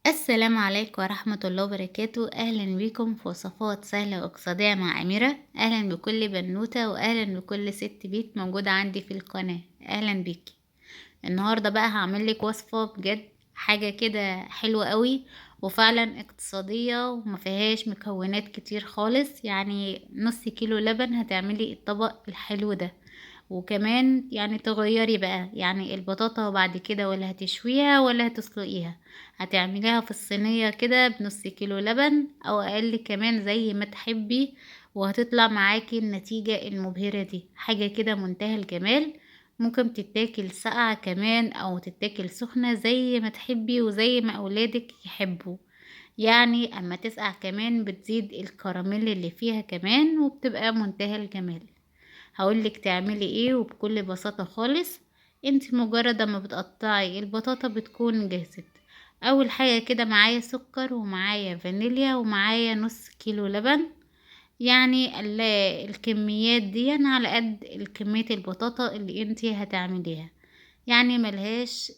السلام عليكم ورحمة الله وبركاته. أهلا بكم في وصفات سهلة واقتصادية مع أميرة. أهلا بكل بنوتة وأهلا بكل ست بيت موجودة عندي في القناة. أهلا بيكي. النهاردة بقى هعمل لك وصفة بجد حاجة كده حلوة قوي وفعلا اقتصادية وما فيهاش مكونات كتير خالص، يعني نص كيلو لبن هتعملي الطبق الحلو ده، وكمان يعني تغيري بقى يعني البطاطا وبعد كده ولا هتشويها ولا هتسلقيها، هتعمليها في الصينية كده بنص كيلو لبن او اقل كمان زي ما تحبي، وهتطلع معاكي النتيجة المبهرة دي. حاجة كده منتهى الجمال، ممكن تتاكل ساقعة كمان او تتاكل سخنة زي ما تحبي وزي ما اولادك يحبوا. يعني اما تسقع كمان بتزيد الكراميل اللي فيها كمان وبتبقى منتهى الجمال. هقولك تعملي ايه وبكل بساطة خالص. انت مجرد ما بتقطعي البطاطا بتكون جهزت. اول حاجة كده معايا سكر ومعايا فانيليا ومعايا نص كيلو لبن، يعني الكميات دي على قد الكمية البطاطا اللي انت هتعمليها، يعني ملهاش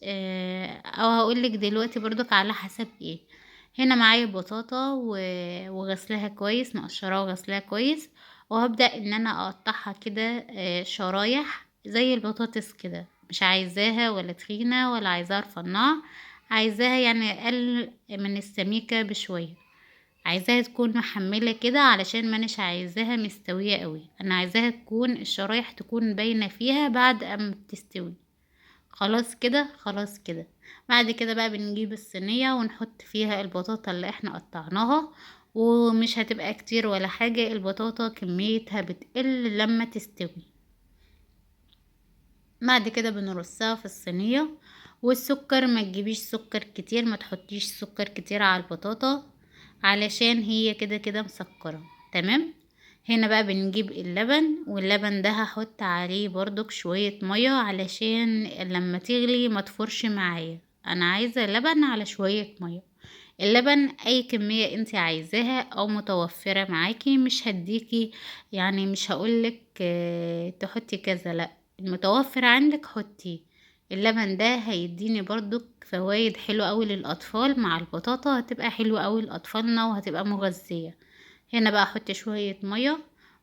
او هقولك دلوقتي برضك على حسب ايه. هنا معايا بطاطا وغسلها كويس، مقشراها وغسلها كويس، وهبدأ ان انا اقطعها كده شرايح زي البطاطس كده، مش عايزاها ولا تخينة ولا عايزاها رفيعة، عايزاها يعني اقل من السميكة بشوية، عايزاها تكون محملة كده علشان ما اناش عايزاها مستوية قوي، انا عايزاها تكون الشرايح تكون باينة فيها بعد اما بتستوي. خلاص كده، خلاص كده. بعد كده بقى بنجيب الصينية ونحط فيها البطاطا اللي احنا قطعناها، ومش هتبقى كتير ولا حاجة، البطاطا كميتها بتقل لما تستوي. بعد كده بنرصها في الصينية. والسكر ما تجيبيش سكر كتير، ما تحطيش سكر كتير على البطاطا علشان هي كده كده مسكرة. تمام. هنا بقى بنجيب اللبن، واللبن ده هحط عليه برضك شوية مية علشان لما تغلي ما تفرش معايا، انا عايزة لبن على شوية مية. اللبن اي كمية انت عايزاها او متوفرة معاكي، مش هديكي يعني مش هقولك تحطي كذا، لا، المتوفر عندك حطيه. اللبن ده هيديني برضك فوايد حلوة قوي للاطفال، مع البطاطا هتبقى حلوة قوي لاطفالنا وهتبقى مغذية. هنا بقى احط شوية مية.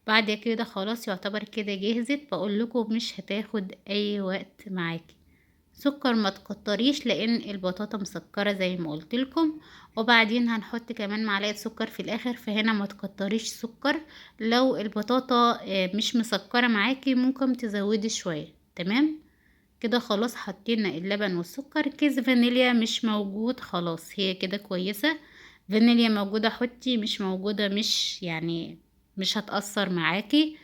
بعد كده خلاص يعتبر كده جهزت، بقول لكم مش هتاخد اي وقت معاكي. سكر ما تكتريش لان البطاطا مسكرة زي ما قلت لكم، وبعدين هنحط كمان معلقة سكر في الاخر، فهنا ما تكتريش سكر. لو البطاطا مش مسكرة معاكي ممكن تزودي شوية. تمام كده خلاص حطينا اللبن والسكر. كيس فانيليا مش موجود خلاص، هي كده كويسة. فانيليا موجودة حطي، مش موجودة مش يعني مش هتأثر معاكي.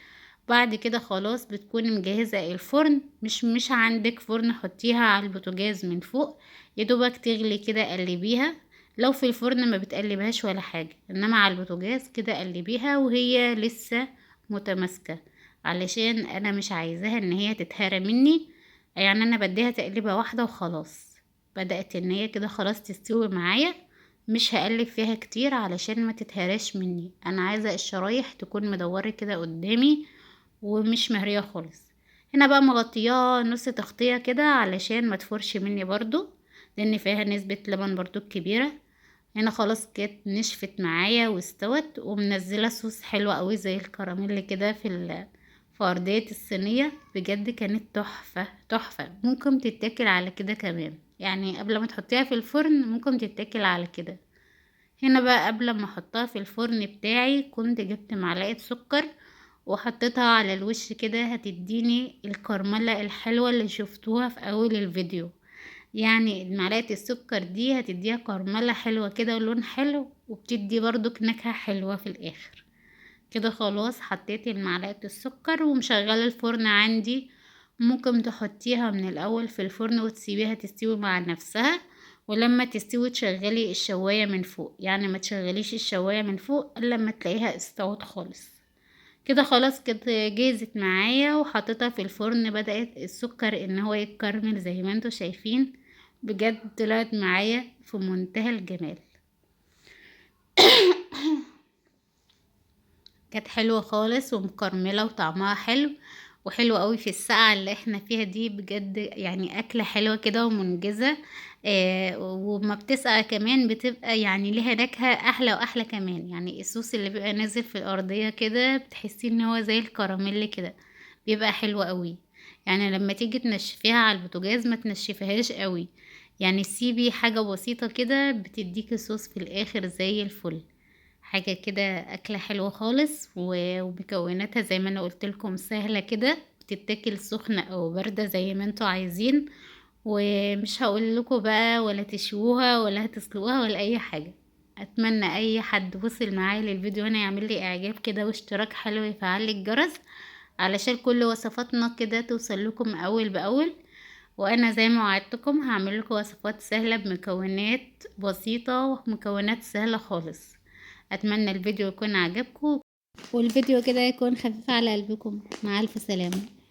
بعد كده خلاص بتكوني مجهزة الفرن، مش عندك فرن حطيها على البوتاجاز من فوق، يا دوبك تغلي كده قلبيها. لو في الفرن ما بتقلبهاش ولا حاجة، انما على البوتاجاز كده قلبيها وهي لسه متماسكة، علشان انا مش عايزاها ان هي تتهرى مني، يعني انا بديها تقليبة واحدة وخلاص. بدأت ان هي كده خلاص تستوي معايا، مش هقلب فيها كتير علشان ما تتهراش مني، انا عايزة الشرايح تكون مدورة كده قدامي ومش مهرية خالص. هنا بقى مغطياها نص تغطية كده علشان ما تفرش مني برضو، لان فيها نسبة لبن برضو كبيرة. هنا خلاص كانت نشفت معايا واستوت، ومنزلة صوص حلو قوي زي الكراميل كده في ارضية الصينية، بجد كانت تحفة تحفة. ممكن تتاكل على كده كمان، يعني قبل ما تحطيها في الفرن ممكن تتاكل على كده. هنا بقى قبل ما احطها في الفرن بتاعي كنت جبت معلقة سكر وحطيتها على الوش كده، هتديني الكرملة الحلوة اللي شفتوها في اول الفيديو. يعني معلقة السكر دي هتديها كرملة حلوة كده ولون حلو، وبتدي برضو نكهة حلوة في الاخر. كده خلاص حطيت المعلقة السكر ومشغلة الفرن عندي. ممكن تحطيها من الاول في الفرن وتسيبيها تستوي مع نفسها، ولما تستوي تشغلي الشواية من فوق، يعني ما تشغليش الشواية من فوق الا لما تلاقيها استوت خالص. كده خلاص كده جهزت معايا وحطيتها في الفرن، بدأت السكر ان هو يتكرمل زي ما انتوا شايفين، بجد طلعت معايا في منتهى الجمال. كانت حلوة خالص ومكرملة وطعمها حلو، وحلوة قوي في السقعة اللي احنا فيها دي بجد، يعني اكلة حلوة كده ومنجزة. وما بتسقع كمان بتبقى يعني ليها نكهة احلى واحلى كمان. يعني الصوص اللي بيبقى نازل في الارضية كده بتحسي ان هو زي الكراميل كده، بيبقى حلو قوي. يعني لما تيجي تنشفيها على البوتاجاز ما تنشفيهاش قوي، يعني سيبي حاجة بسيطة كده بتديكي صوص في الاخر زي الفل. حاجة كده اكلة حلوة خالص، ومكوناتها زي ما انا قلت لكم سهلة كده، بتتاكل سخنة او باردة زي ما انتوا عايزين. ومش هقول لكم بقى ولا تشوها ولا هتسلقوها ولا اي حاجة. اتمنى اي حد وصل معايا للفيديو هنا يعمل لي اعجاب كده واشتراك حلو ويفعل لي الجرس علشان كل وصفاتنا كده توصل لكم اول باول. وانا زي ما وعدتكم هعمل لكم وصفات سهلة بمكونات بسيطة ومكونات سهلة خالص. اتمنى الفيديو يكون عجبكم والفيديو كده يكون خفيف على قلبكم. مع الف سلامة.